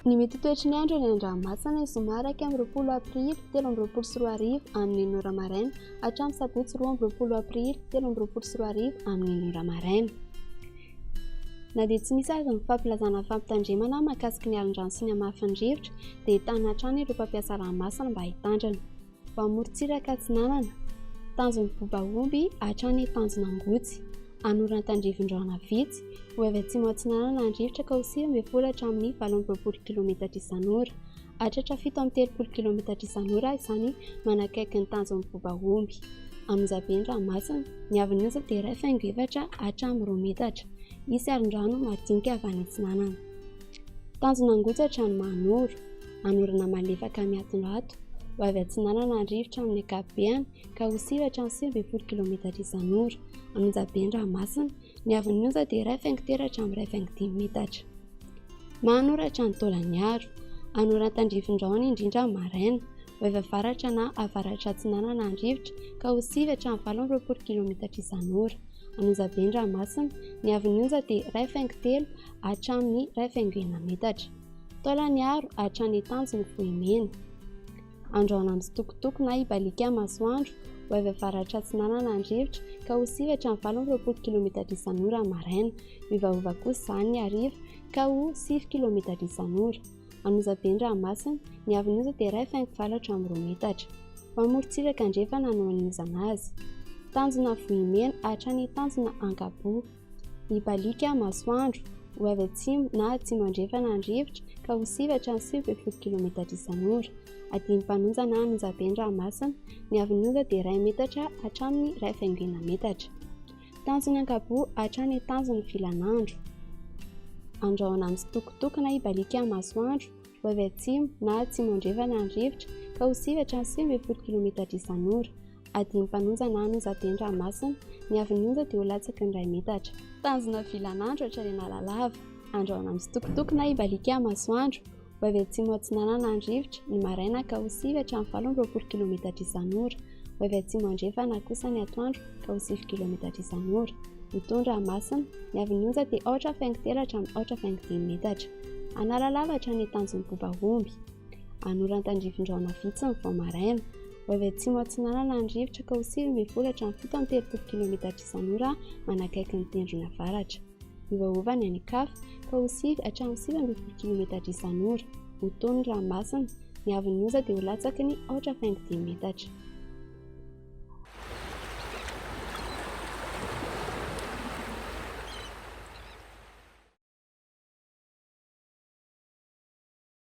Ny mety ho toetry ny andro eny an-dranomasina ny zoma 21 aprily 2023 amin'ny enina ora maraina hatramin'ny sabotsy 22 aprily 2023 amin'ny enina ora maraina. Na dia tsy misy aza ny fampilazana fampitandremana mahakasika ny alin-drano sy ny hamafin'ny rivotra dia entanina hatrany ireo mpampiasa ranomasina mba hitandrina. Ho amorontsiraka atsinanana, tanjon'ny Bobaomby hatrany Tanjon'Angotsy, Anoran-tandrivindraona vitsy, ho avy atsimo atsinanana ny rivotra ka ho 19 hatramin'ny 28 kilometatra isan'ora. Hahatratra 37 kilometatra isan'ora izany manakaiky ny tanjon'ny Bobaomby. Anonjabe ny ranomasina, ny haavon'ny onja dia 1,4 hatramin'ny 2 metatra. Hisy alon-drano madinika avy any atsinanana. Tanjona Angotsy hatrany Mahanoro, anorana malefaka miatondrato, ho avy atsinanana ny rivotra amin'ny ankapobeny ka ho sivy hatramin'ny 19 kilometatra isan'ora. Anonjabe ny ranomasina, ny haavon'ny onja dia 1,3 hatramin'ny 1,5 metatra. Mahanoro hatrany Taolagnaro, anoran-tandrifindrahona indrindra maraina, ho avy avaratra na avaratra atsinanana ny rivotra ka ho sivy hatramin'ny 28 kilometatra isan'ora. Anonjabe ny ranomasina, ny haavon'ny onja dia 1,3 hatramin'ny 1,6 metatra. Taolagnaro hatrany Tanjona Vohimena. Andrahona mitsitokotoko na hibaliaka masoandro, ho avy avaratra atsinanana ny rivotra ka ho sivy hatramin'ny 28 kilometatra isan'ora maraina. Miovaova kosa izany ny hariva ka ho sivy kilometatra isan'ora. An'Ozabe ny ranomasina, ny haavon'ny onja dia 1,8 hatramin'ny 2 metatra. Ho amorontsiraka andrefana no hanozana azy. Tanjona Vohimena hatrany Tanjona Ankaboa. Hibaliaka masoandro, ho avy atsimo na atsimo andrefana ny rivotra ka ho sivy hatramin'ny 19 kilometatra isan'ora. Adim-panonja na an'Onjabe ny ranomasina, ny haavon'ny onja dia iray metatra hatramin'ny iray faingo enina metatra. Tanjona Ankaboa hatrany Tanjona Vilanandro. Andrahona mitsitokotoko na hibaliaka masoandro, ho avy atsimo na atsimo andrefana ny rivotra ka ho sivy hatramin'ny 19 kilometatra isan'ora. Adim-panonja na an'Onjabe ny ranomasina, ny haavon'ny onja dia ho latsaky ny iray metatra. Tanjona Vilanandro hatrany Analalava. Andrahona mitsitokotoko na hibaliaka masoandro, ho avy atsimo atsinanana ny rivotra, ny maraina ka ho sivy hatramin'ny 28 kilometatra isan'ora. Ho avy atsimo andrefana kosa ny atoandro ka ho sivy kilometatra isan'ora. Mitondra ranomasina, ny haavon'ny onja dia aotra faingo telo hatramin'ny aotra faingo dimy metatra. Analalava hatrany Tanjon'ny Bobaomby. Anoran-tandrifindrahona vitsy ny vao maraina. Ho avy atsimo atsinanana ny rivotra ka ho 19 hatramin'ny 37 kilometatra isan'ora manakaiky ny tendrony avaratra. Miovaova ny any an-kafa ka ho sivy hatramin'ny 19 kilometatra isan'ora. Ho tony ny ranomasina, ny haavon'ny onja dia ho latsaky ny aotra faingo dimy metatra.